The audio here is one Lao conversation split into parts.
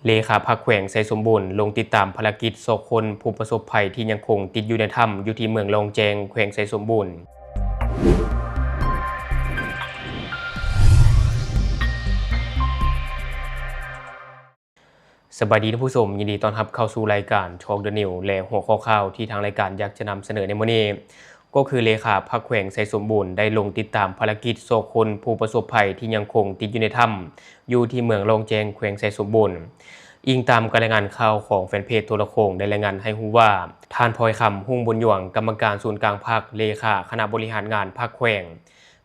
ເລຂາພັກແຂວງໄຊສົມບູນ ລົງຕິດຕາມພາລະກິດຊອກຄົ້ນຜູ້ປະສົບໄພທີ່ຍັງຄົງຕິດຢູ່ໃນຖ້ຳ ຢູ່ທີ່ເມືອງລອງແຈ້ງ ແຂວງໄຊສົມບູນ. ສະບາຍດີທ່ານຜູ້ຊົມ, ຍິນດີຕ້ອນຮັບເຂົ້າສູ່ລາຍການ Talk the News ແລະ ຫົວຂໍ້ຂ່າວທີ່ທາງລາຍການຢາກຈະນຳສະເໜີໃນມື້ນີ້ ກໍຄືເລຂາພັກແຂວງໄຊສົມບູນ ໄດ້ລົງຕິດຕາມພາລະກິດຊອກຄົ້ນຜູ້ປະສົບໄພທີ່ຍັງຄົງຕິດຢູ່ໃນຖ້ຳ ຢູ່ທີ່ເມືອງລອງແຈ້ງ ແຂວງໄຊສົມບູນ. ອີງຕາມການລາຍງານຂ່າວຂອງແຟນເພຈໂທລະໂຂ່ງ ໄດ້ລາຍງານໃຫ້ຮູ້ວ່າ ທ່ານ ພອຍຄຳ ຮຸ່ງບຸນຍວງ ກຳມະການສູນກາງພັກ, ເລຂາຄະນະບໍລິຫານງານພັກແຂວງ,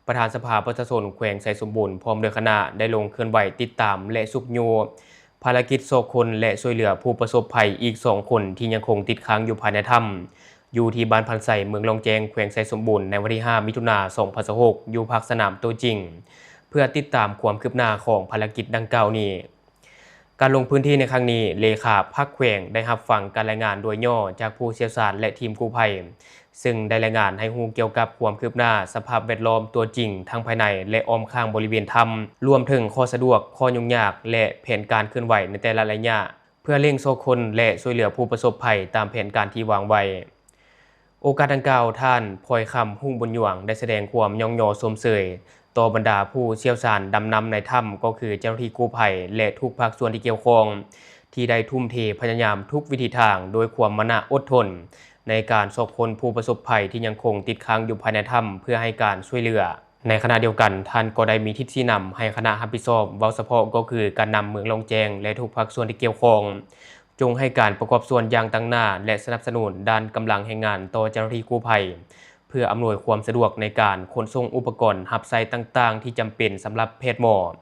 ປະທານສະພາປະຊາຊົນແຂວງໄຊສົມບູນ ພ້ອມດ້ວຍຄະນະ ໄດ້ລົງເຄື່ອນໄຫວຕິດຕາມ ແລະ ຊຸກຍູ້ພາລະກິດຊອກຄົ້ນ ແລະ ຊ່ວຍເຫຼືອຜູ້ປະສົບໄພອີກສອງຄົນທີ່ຍັງຄົງຕິດຄ້າງຢູ່ພາຍໃນຖ້ຳ ຢູ່ທີ່ບ້ານພັນໄຊ ເມືອງລອງແຈ້ງ ແຂວງໄຊສົມບູນ ໃນວັນທີຫ້າ ມິຖຸນາ ສອງພັນຊາວຫົກ ຢູ່ພາກສະໜາມຕົວຈິງ ເພື່ອຕິດຕາມຄວາມຄືບໜ້າຂອງພາລະກິດດັ່ງກ່າວນີ້. ການລົງພື້ນທີ່ໃນຄັ້ງນີ້, ເລຂາພັກແຂວງໄດ້ຮັບຟັງການລາຍງານໂດຍຫຍໍ້ຈາກຜູ້ຊ່ຽວຊານ ແລະ ທີມກູ້ໄພ, ເຊິ່ງໄດ້ລາຍງານໃຫ້ຮູ້ກ່ຽວກັບຄວາມຄືບໜ້າສະພາບແວດລ້ອມຕົວຈິງທັງພາຍໃນ ແລະ ອ້ອມຂ້າງບໍລິເວນຖ້ຳ, ລວມເຖິງຂໍ້ສະດວກ, ຂໍ້ຫຍຸ້ງຍາກ ແລະ ແຜນການເຄື່ອນໄຫວໃນແຕ່ລະໄລຍະ ເພື່ອເລັ່ງຊອກຄົ້ນ ແລະ ຊ່ວຍເຫຼືອຜູ້ປະສົບໄພຕາມແຜນການທີ່ວາງໄວ້. ໂອກາດດັ່ງກ່າວ, ທ່ານ ພອຍຄຳ ຮຸ່ງບຸນຍວງ ໄດ້ສະແດງຄວາມຍ້ອງຍໍຊົມເຊີຍຕໍ່ບັນດາຜູ້ຊ່ຽວຊານດຳນ້ຳໃນຖ້ຳ, ກໍຄືເຈົ້າໜ້າທີ່ກູ້ໄພ ແລະ ທຸກພາກສ່ວນທີ່ກ່ຽວຂ້ອງ ທີ່ໄດ້ທຸ່ມເທພະຍາຍາມທຸກວິທີທາງດ້ວຍຄວາມມານະອົດທົນ ໃນການຊອກຄົ້ນຜູ້ປະສົບໄພທີ່ຍັງຄົງຕິດຄ້າງຢູ່ພາຍໃນຖ້ຳ ເພື່ອໃຫ້ການຊ່ວຍເຫຼືອ. ໃນຂະນະດຽວກັນ, ທ່ານກໍໄດ້ມີທິດຊີ້ນຳໃຫ້ຄະນະຮັບຜິດຊອບ ເວົ້າສະເພາະກໍຄືການນຳເມືອງລອງແຈ້ງ ແລະ ທຸກພາກສ່ວນທີ່ກ່ຽວຂ້ອງ ຈົ່ງໃຫ້ການປະກອບສ່ວນຢ່າງຕັ້ງໜ້າ ແລະ ສະໜັບສະໜູນດ້ານກຳລັງແຮງງານຕໍ່ເຈົ້າໜ້າທີ່ກູ້ໄພ ເພື່ອອຳນວຍຄວາມສະດວກໃນການຂົນສົ່ງອຸປະກອນຮັບໃຊ້ຕ່າງໆທີ່ຈຳເປັນສຳລັບແພດໝໍ.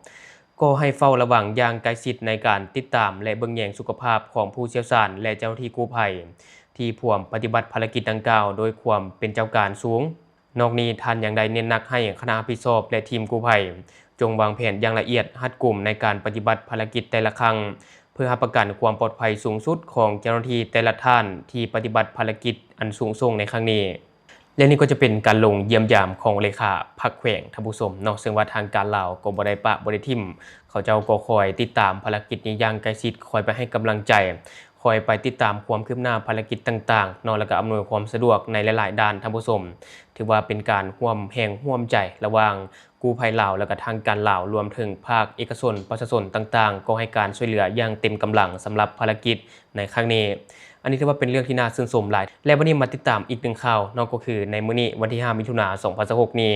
ກໍໃຫ້ເຝົ້າລະວັງຢ່າງໃກ້ຊິດໃນການຕິດຕາມ ແລະ ເບິ່ງແຍງສຸຂະພາບຂອງຜູ້ຊ່ຽວຊານ ແລະ ເຈົ້າໜ້າທີ່ກູ້ໄພ ທີ່ພວມປະຕິບັດພາລະກິດດັ່ງກ່າວໂດຍຄວາມເປັນເຈົ້າການສູງ. ນອກນີ້, ທ່ານຍັງໄດ້ເນັ້ນໜັກໃຫ້ຄະນະຮັບຜິດຊອບ ແລະ ທີມກູ້ໄພ ຈົ່ງວາງແຜນຢ່າງລະອຽດຮັດກຸມໃນການປະຕິບັດພາລະກິດແຕ່ລະຄັ້ງ ເພື່ອຮັບປະກັນຄວາມປອດໄພສູງສຸດຂອງເຈົ້າໜ້າທີ່ແຕ່ລະທ່ານທີ່ປະຕິບັດພາລະກິດອັນສູງສົ່ງໃນຄັ້ງນີ້. ແລະ ນີ້ກໍຈະເປັນການລົງຢ້ຽມຢາມຂອງເລຂາພັກແຂວງ, ທ່ານຜູ້ຊົມເນາະ, ເຊິ່ງວ່າທາງການລາວກໍບໍ່ໄດ້ປະບໍ່ໄດ້ຖິ້ມ, ເຂົາເຈົ້າກໍຄອຍຕິດຕາມພາລະກິດນີ້ຢ່າງໃກ້ຊິດ, ຄອຍໄປໃຫ້ກຳລັງໃຈ, ຄອຍໄປຕິດຕາມຄວາມຄືບໜ້າພາລະກິດຕ່າງໆເນາະ, ແລ້ວກໍອຳນວຍຄວາມສະດວກໃນຫຼາຍໆດ້ານ, ທ່ານຜູ້ຊົມ. ຖືວ່າເປັນການຮ່ວມແຮງຮ່ວມໃຈລະຫວ່າງກູ້ໄພລາວ ແລ້ວກໍທາງການລາວ, ລວມເຖິງພາກເອກະຊົນ, ປະຊາຊົນຕ່າງໆ ກໍໃຫ້ການຊ່ວຍເຫຼືອຢ່າງເຕັມກຳລັງສຳລັບພາລະກິດໃນຄັ້ງນີ້. ອັນນີ້ຖືວ່າເປັນເລື່ອງທີ່ໜ້າຊື່ນຊົມຫຼາຍ. ແລະ ບັດນີ້ມາຕິດຕາມອີກໜຶ່ງຂ່າວເນາະ, ກໍຄືໃນມື້ນີ້ ວັນທີຫ້າ ມິຖຸນາ ສອງພັນຊາວຫົກນີ້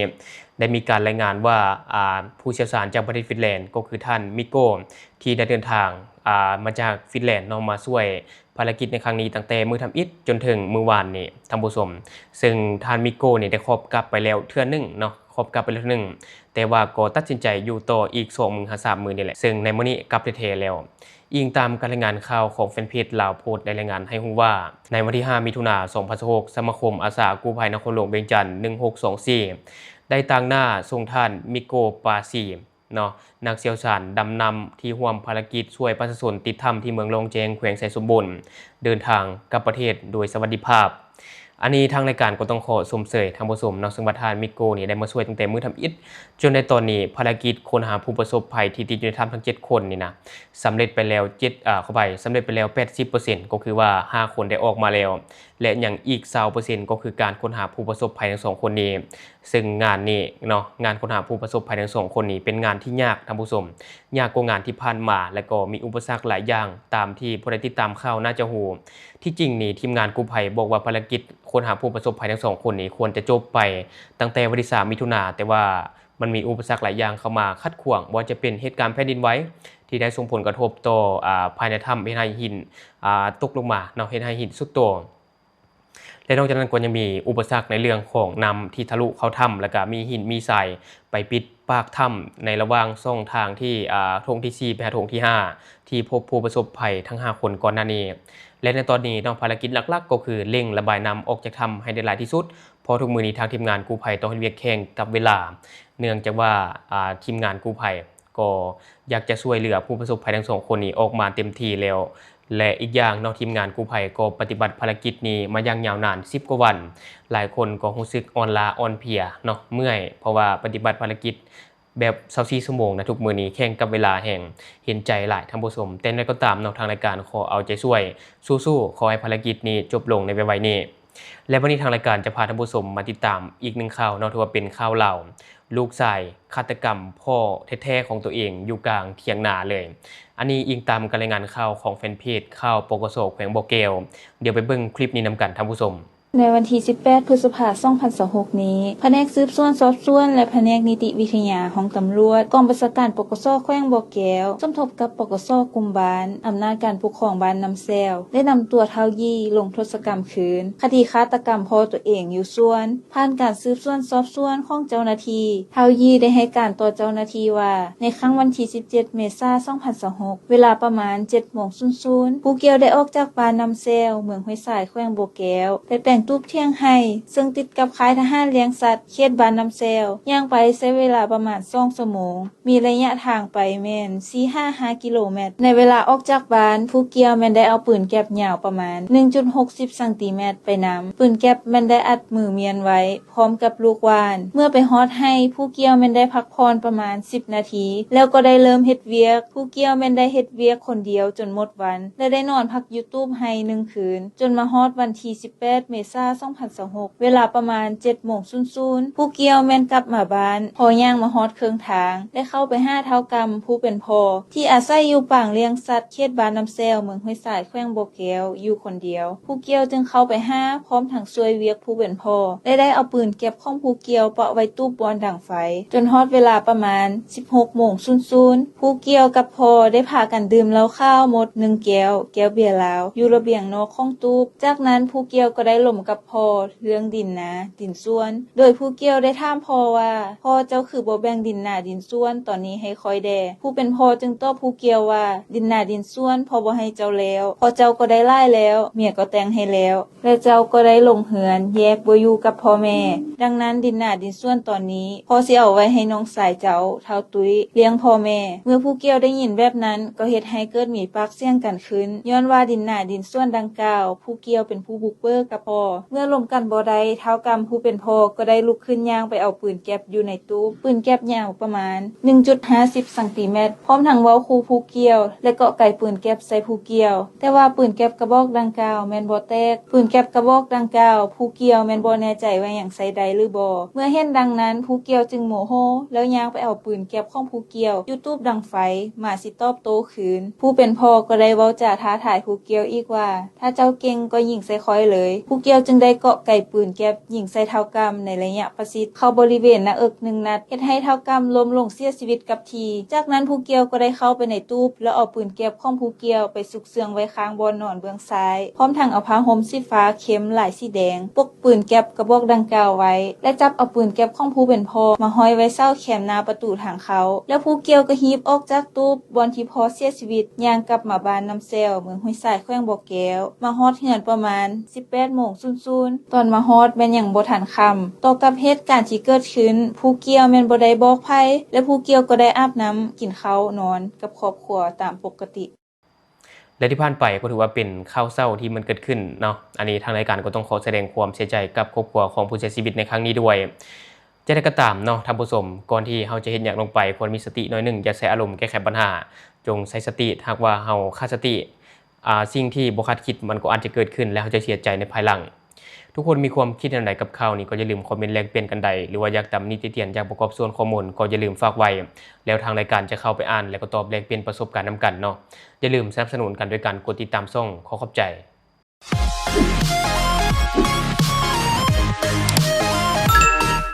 ໄດ້ມີການລາຍງານວ່າ ອ່າ ຜູ້ຊ່ຽວຊານຈາກປະເທດຟິນແລນ ກໍຄືທ່ານ ມິໂກ ທີ່ໄດ້ເດີນທາງ ອ່າ ມາຈາກຟິນແລນເນາະ ມາຊ່ວຍ ພາລະກິດໃນຄັ້ງນີ້ ຕັ້ງແຕ່ມື້ທຳອິດຈົນເຖິງມື້ວານນີ້ ທ່ານຜູ້ຊົມ, ເຊິ່ງທ່ານ ມິໂກ ນີ້ໄດ້ຂອບກັບໄປແລ້ວເທື່ອໜຶ່ງເນາະ, ຂອບກັບໄປແລ້ວເທື່ອໜຶ່ງ, ແຕ່ວ່າກໍຕັດສິນໃຈຢູ່ຕໍ່ອີກສອງມື້ຫາສາມມື້ນີ້ແຫຼະ, ເຊິ່ງໃນມື້ນີ້ກັບແທ້ໆແລ້ວ. ອີງຕາມການລາຍງານຂ່າວຂອງແຟນເພຈລາວໂພສ ໄດ້ລາຍງານໃຫ້ຮູ້ວ່າ ໃນວັນທີຫ້າ ມິຖຸນາ ສອງພັນຊາວຫົກ ສະມາຄົມອາສາກູ້ໄພນະຄອນຫຼວງວຽງຈັນ ໜຶ່ງຫົກສອງສີ່ ໄດ້ຕາງໜ້າສົ່ງທ່ານ ມິໂກ ປາຊີ ເນາະ, ນັກຊ່ຽວຊານດຳນ້ຳທີ່ຮ່ວມພາລະກິດຊ່ວຍປະຊາຊົນຕິດຖ້ຳທີ່ເມືອງລອງແຈ້ງ ແຂວງໄຊສົມບູນ ເດີນທາງກັບປະເທດໂດຍສະຫວັດດີພາບ. ອັນນີ້ທາງລາຍການກໍຕ້ອງຂໍຊົມເຊີຍທ່ານຜູ້ຊົມເນາະ, ເຊິ່ງວ່າທ່ານ ມິໂກ ນີ້ໄດ້ມາຊ່ວຍຕັ້ງແຕ່ມື້ທຳອິດ ຈົນໃນຕອນນີ້ ພາລະກິດຄົ້ນຫາຜູ້ປະສົບໄພທີ່ຕິດຢູ່ໃນຖ້ຳທັງເຈັດຄົນນີ້ນະ ສຳເລັດໄປແລ້ວເຈັດ ອ່າ ຂໍອະໄພ ສຳເລັດໄປແລ້ວແປດສິບເປີເຊັນ ກໍຄືວ່າຫ້າຄົນໄດ້ອອກມາແລ້ວ ແລະ ຍັງອີກຊາວເປີເຊັນ ກໍຄືການຄົ້ນຫາຜູ້ປະສົບໄພທັງສອງຄົນນີ້. ເຊິ່ງງານນີ້ເນາະ, ງານຄົ້ນຫາຜູ້ປະສົບໄພທັງສອງຄົນນີ້ເປັນງານທີ່ຍາກທ່ານຜູ້ຊົມ, ຍາກກວ່າງານທີ່ຜ່ານມາ ແລະ ກໍມີອຸປະສັກຫຼາຍຢ່າງຕາມທີ່ຜູ້ໃດຕິດຕາມຂ່າວໜ້າຈະຮູ້. ທີ່ຈິງນີ້ ທີມງານກູ້ໄພບອກວ່າພາລະກິດຄົ້ນຫາຜູ້ປະສົບໄພທັງສອງຄົນນີ້ຄວນຈະຈົບໄປຕັ້ງແຕ່ວັນທີສາມ ມິຖຸນາ, ແຕ່ວ່າມັນມີອຸປະສັກຫຼາຍຢ່າງເຂົ້າມາຂັດຂວາງ, ບໍ່ວ່າຈະເປັນເຫດການແຜ່ນດິນໄຫວທີ່ໄດ້ສົ່ງຜົນກະທົບຕໍ່ ອ່າ ພາຍໃນຖ້ຳ, ເຮັດໃຫ້ຫີນ ອ່າ ຕົກລົງມາເນາະ, ເຮັດໃຫ້ຫີນຊຸດໂຕ. ແລະ ນອກຈາກນັ້ນກໍຍັງມີອຸປະສັກໃນເລື່ອງຂອງນ້ຳທີ່ທະລຸເຂົ້າຖ້ຳ ແລ້ວກະມີຫີນມີຊາຍໄປປິດປາກຖ້ຳໃນລະຫວ່າງຊ່ອງທາງທີ່ ອ່າ ໂຖງທີສີ່ໄປຫາໂຖງທີຫ້າ ທີ່ພົບຜູ້ປະສົບໄພທັງຫ້າຄົນກ່ອນໜ້ານີ້. ແລະ ໃນຕອນນີ້ເນາະ ພາລະກິດຫຼັກໆກໍຄືເລັ່ງລະບາຍນ້ຳອອກຈາກຖ້ຳໃຫ້ໄດ້ຫຼາຍທີ່ສຸດ, ເພາະທຸກມື້ນີ້ທາງທີມງານກູ້ໄພຕ້ອງເຮັດວຽກແຂ່ງກັບເວລາ ເນື່ອງຈາກວ່າ ອ່າ ທີມງານກູ້ໄພ ກໍຢາກຈະຊ່ວຍເຫຼືອຜູ້ປະສົບໄພທັງສອງຄົນນີ້ອອກມາເຕັມທີ່ແລ້ວ ແລະ ອີກຢ່າງເນາະ ທີມງານກູ້ໄພກໍປະຕິບັດພາລະກິດນີ້ມາຢ່າງຍາວນານສິບກວ່າວັນ, ຫຼາຍຄົນກໍຮູ້ສຶກອ່ອນລ້າອ່ອນເພຍເນາະ, ເມື່ອຍ ເພາະວ່າປະຕິບັດພາລະກິດ ແບບຊາວສີ່ຊົ່ວໂມງນະ ທຸກມື້ນີ້ແຂ່ງກັບເວລາແຮງ ເຫັນໃຈຫຼາຍທ່ານຜູ້ຊົມ. ແຕ່ໃດກໍຕາມເນາະ ທາງລາຍການຂໍເອົາໃຈຊ່ວຍ ສູ້ໆ ຂໍໃຫ້ພາລະກິດນີ້ຈົບລົງໃນໄວໆນີ້. ແລະ ວັນນີ້ທາງລາຍການຈະພາທ່ານຜູ້ຊົມມາຕິດຕາມອີກໜຶ່ງຂ່າວເນາະ ຖືວ່າເປັນຂ່າວລາວ ລູກຊາຍຄາດຕະກຳພໍ່ແທ້ໆຂອງຕົວເອງຢູ່ກາງຖຽງນາເລີຍ. ອັນນີ້ອີງຕາມການລາຍງານຂ່າວຂອງແຟນເພຈຂ່າວ ປກສ ແຂວງບໍ່ແກ້ວ. ດຽວໄປເບິ່ງຄລິບນີ້ນຳກັນທ່ານຜູ້ຊົມ. ໃນວັນທີສິບແປດ ພຶດສະພາ ສອງພັນຊາວຫົກນີ້, ພະແນກສືບສວນສອບສວນ ແລະ ພະແນກນິຕິວິທະຍາ ຫ້ອງຕຳຫຼວດ ກອງບັນຊາການ ປກສ ແຂວງບໍ່ແກ້ວ ສົມທົບກັບ ປກສ ກຸ່ມບ້ານ, ອຳນາດການປົກຄອງບ້ານນ້ຳແຊວ ໄດ້ນຳຕົວທ້າວຢີ່ລົງທົດສະກຳຄືນ ຄະດີຄາດຕະກຳພໍ່ຕົວເອງຢູ່ສວນ. ຜ່ານການສືບສວນສອບສວນຂອງເຈົ້າໜ້າທີ່, ທ້າວຢີ່ໄດ້ໃຫ້ການຕໍ່ເຈົ້າໜ້າທີ່ວ່າ ໃນຄ່ຳວັນທີສິບເຈັດ ເມສາ ສອງພັນຊາວຫົກ ເວລາປະມານເຈັດໂມງສູນໆ, ຜູ້ກ່ຽວໄດ້ອອກຈາກບ້ານນ້ຳແຊວ ເມືອງຫ້ວຍຊາຍ ແຂວງບໍ່ແກ້ວ ໄປແປງຕູບຖຽງໄຮ່ ເຊິ່ງຕິດກັບຄ້າຍທະຫານລ້ຽງສັດ ເຂດບ້ານນ້ຳແຊວ. ຍ່າງໄປໃຊ້ເວລາປະມານສອງຊົ່ວໂມງ, ມີໄລຍະທາງໄປແມ່ນສີ່ຫາຫ້າກິໂລແມັດ. ໃນເວລາອອກຈາກບ້ານ, ຜູ້ກ່ຽວແມ່ນໄດ້ເອົາປືນແກັບຍາວປະມານໜຶ່ງຈຸດຫົກສິບຊັງຕີແມັດໄປນຳ. ປືນແກັບແມ່ນໄດ້ອັດມືມ້ຽນໄວ້ ພ້ອມກັບລູກຫວ່ານ. ເມື່ອໄປຮອດໄຮ່, ຜູ້ກ່ຽວແມ່ນໄດ້ພັກຜ່ອນປະມານສິບນາທີ ແລ້ວກໍໄດ້ເລີ່ມເຮັດວຽກ. ຜູ້ກ່ຽວແມ່ນໄດ້ເຮັດວຽກຄົນດຽວຈົນໝົດວັນ ແລະ ໄດ້ນອນພັກຢູ່ຕູບໄຮ່ໜຶ່ງຄືນ, ຈົນມາຮອດວັນທີສິບແປດ ເມສາ ສອງພັນຊາວຫົກ ເວລາປະມານເຈັດໂມງສູນໆ, ຜູ້ກ່ຽວແມ່ນກັບມາບ້ານ. ພໍຍ່າງມາຮອດເຄິ່ງທາງ, ໄດ້ເຂົ້າໄປຫາທ້າວກຳ ຜູ້ເປັນພໍ່ ທີ່ອາໄສຢູ່ປາງລ້ຽງສັດ ເຂດບ້ານນ້ຳແຊວ ເມືອງຫ້ວຍຊາຍ ແຂວງບໍ່ແກ້ວ ຢູ່ຄົນດຽວ. ຜູ້ກ່ຽວຈຶ່ງເຂົ້າໄປຫາ ພ້ອມທັງຊ່ວຍວຽກຜູ້ເປັນພໍ່ ແລະ ໄດ້ເອົາປືນແກັບຂອງຜູ້ກ່ຽວປະໄວ້ຕູບບ່ອນດັງໄຟ. ຈົນຮອດເວລາປະມານສິບຫົກໂມງສູນໆ, ຜູ້ກ່ຽວກັບພໍ່ໄດ້ພາກັນດື່ມເຫຼົ້າຂາວໝົດໜຶ່ງແກ້ວ, ແກ້ວເບຍລາວ, ຢູ່ລະບຽງນອກຂອງຕູບ. ຈາກນັ້ນຜູ້ກ່ຽວກໍໄດ້ລົມກັບພໍ່ເລື່ອງດິນນາ, ດິນສວນ, ໂດຍຜູ້ກ່ຽວໄດ້ຖາມພໍ່ວ່າ, ພໍ່ເຈົ້າຄືບໍ່ແບ່ງດິນນາດິນສວນຕອນນີ້ໃຫ້ຂ້ອຍແດ່? ຜູ້ເປັນພໍ່ຈຶ່ງຕອບຜູ້ກ່ຽວວ່າ, ດິນນາດິນສວນພໍ່ບໍ່ໃຫ້ເຈົ້າແລ້ວ, ເພາະເຈົ້າກໍໄດ້ຫຼາຍແລ້ວ, ເມຍກໍແຕ່ງໃຫ້ແລ້ວ. ແລະ ເຈົ້າກໍໄດ້ລົງເຮືອນແຍກບໍ່ຢູ່ກັບພໍ່ແມ່. ດັ່ງນັ້ນ ດິນນາດິນສວນຕອນນີ້ ພໍ່ຊິເອົາໄວ້ໃຫ້ນ້ອງຊາຍເຈົ້າ, ທ້າວຕຸ້ຍ, ລ້ຽງພໍ່ແມ່. ເມື່ອຜູ້ກ່ຽວໄດ້ຍິນແບບນັ້ນ ກໍເຮັດໃຫ້ເກີດມີປາກສຽງກັນຂຶ້ນ, ຍ້ອນວ່າດິນນາດິນສວນດັ່ງກ່າວ ຜູ້ກ່ຽວເປັນຜູ້ບຸກເບີກກັບພໍ່. ເມື່ອລົມກັນບໍ່ໄດ້, ທ້າວກຳຜູ້ເປັນພໍ່ກໍໄດ້ລຸກຂຶ້ນຍ່າງໄປເອົາປືນແກັບຢູ່ໃນ ຕູບ, ປືນແກັບຍາວປະມານໜຶ່ງຈຸດຫ້າສິບຊັງຕີແມັດ, ພ້ອມທັງເວົ້າຂູ່ຜູ້ກ່ຽວ ແລະ ເກາະໄກປືນແກັບໃສ່ຜູ້ກ່ຽວ. ແຕ່ວ່າປືນແກັບກະບອກດັ່ງກ່າວແມ່ນບໍ່ແຕກ. ປືນແກັບກະບອກດັ່ງກ່າວ ຜູ້ກ່ຽວແມ່ນບໍ່ແນ່ໃຈວ່າຍັງໃຊ້ໄດ້ຫຼືບໍ່. ເມື່ອເຫັນດັ່ງນັ້ນ, ຜູ້ກ່ຽວຈຶ່ງໂມໂຫ ແລ້ວຍ່າງໄປເອົາປືນແກັບຂອງຜູ້ກ່ຽວຢູ່ຕູບດັງໄຟ ມາຊິຕອບໂຕ້ຄືນ. ຜູ້ເປັນພໍ່ກໍໄດ້ເວົ້າຈາທ້າທາຍຜູ້ກ່ຽວອີກວ່າ, ຖ້າເຈົ້າເກັ່ງກໍຍິງໃສ່ຂ້ອຍເລີຍ. ຜູ້ກ່ຽວຈຶ່ງໄດ້ເກາະໄກປືນແກັບຍິງໃສ່ທ້າວກຳໃນໄລຍະປະຊິດ ເຂົ້າບໍລິເວນໜ້າເອິກໜຶ່ງນັດ, ເຮັດໃຫ້ທ້າວກຳລົ້ມລົງເສຍຊີວິດກັບທີ່. ຈາກນັ້ນຜູ້ກ່ຽວກໍໄດ້ເຂົ້າໄປໃນຕູບ ແລ້ວເອົາປືນແກັບຂອງຜູ້ກ່ຽວໄປຊຸກເຊື່ອງໄວ້ຂ້າງບ່ອນນອນເບື້ອງຊ້າຍ, ພ້ອມທັງເອົາຜ້າຫົ່ມສີຟ້າເຂັ້ມລາຍສີແດງ ປົກ ປືນແກັບກະບອກດັ່ງກ່າວໄວ້ ແລະ ຈັບເອົາປືນແກັບຂອງຜູ້ເປັນພໍ່ມາຫ້ອຍໄວ້ເສົາແຄມໜ້າປະຕູທາງເຂົ້າ. ແລ້ວຜູ້ກ່ຽວກໍຮີບອອກຈາກຕູບບ່ອນທີ່ພໍ່ເສຍຊີວິດ, ຍ່າງກັບມາບ້ານນ້ຳແຊວ ເມືອງຫ້ວຍຊາຍ ແຂວງບໍ່ແກ້ວ, ມາຮອດເຮືອນປະມານສິບແປດໂມງສູນໆ. ຕອນມາຮອດແມ່ນຍັງບໍ່ທັນຄ່ຳ. ຕໍ່ກັບເຫດການທີ່ເກີດຂຶ້ນ, ຜູ້ກ່ຽວແມ່ນບໍ່ໄດ້ບອກໃຜ ແລະ ຜູ້ກ່ຽວກໍໄດ້ອາບນ້ຳ, ກິນເຂົ້າ, ນອນກັບຄອບຄົວຕາມປົກກະຕິ. ແລະ ທີ່ຜ່ານໄປກໍຖືວ່າເປັນຂ່າວເສົ້າທີ່ມັນເກີດຂຶ້ນເນາະ. ອັນນີ້ທາງລາຍການກໍຕ້ອງຂໍສະແດງຄວາມເສຍໃຈກັບຄອບຄົວຂອງຜູ້ເສຍຊີວິດໃນຄັ້ງນີ້ດ້ວຍ. ຢ່າງໃດກໍຕາມເນາະທ່ານຜູ້ຊົມ, ກ່ອນທີ່ເຮົາຈະເຮັດຫຍັງລົງໄປ, ຄວນມີສະຕິໜ້ອຍໜຶ່ງ, ຢ່າໃຊ້ອາລົມແກ້ໄຂບັນຫາ, ຈົ່ງໃຊ້ສະຕິ. ຫາກວ່າເຮົາຂາດສະຕິ, ອາ, ສິ່ງທີ່ບໍ່ຄາດຄິດມັນກໍອາດຈະເກີດຂຶ້ນ ແລະ ເຮົາຈະເສຍໃຈໃນພາຍຫຼັງ. ທຸກຄົນມີຄວາມຄິດແນວໃດກັບຂ່າວນີ້ ກໍຢ່າລືມຄອມເມັນແລກປ່ຽນກັນໄດ້ ຫຼືວ່າຢາກຕຳໜິຕິຕຽນ ຢາກປະກອບສ່ວນຂໍ້ມູນ ກໍຢ່າລືມຝາກໄວ້ ແລ້ວທາງລາຍການຈະເຂົ້າໄປອ່ານ ແລະ ກໍຕອບແລກປ່ຽນປະສົບການນຳກັນເນາະ. ຢ່າລືມສະໜັບສະໜູນກັນດ້ວຍການກົດຕິດຕາມຊ່ອງ. ຂໍຂອບໃຈ.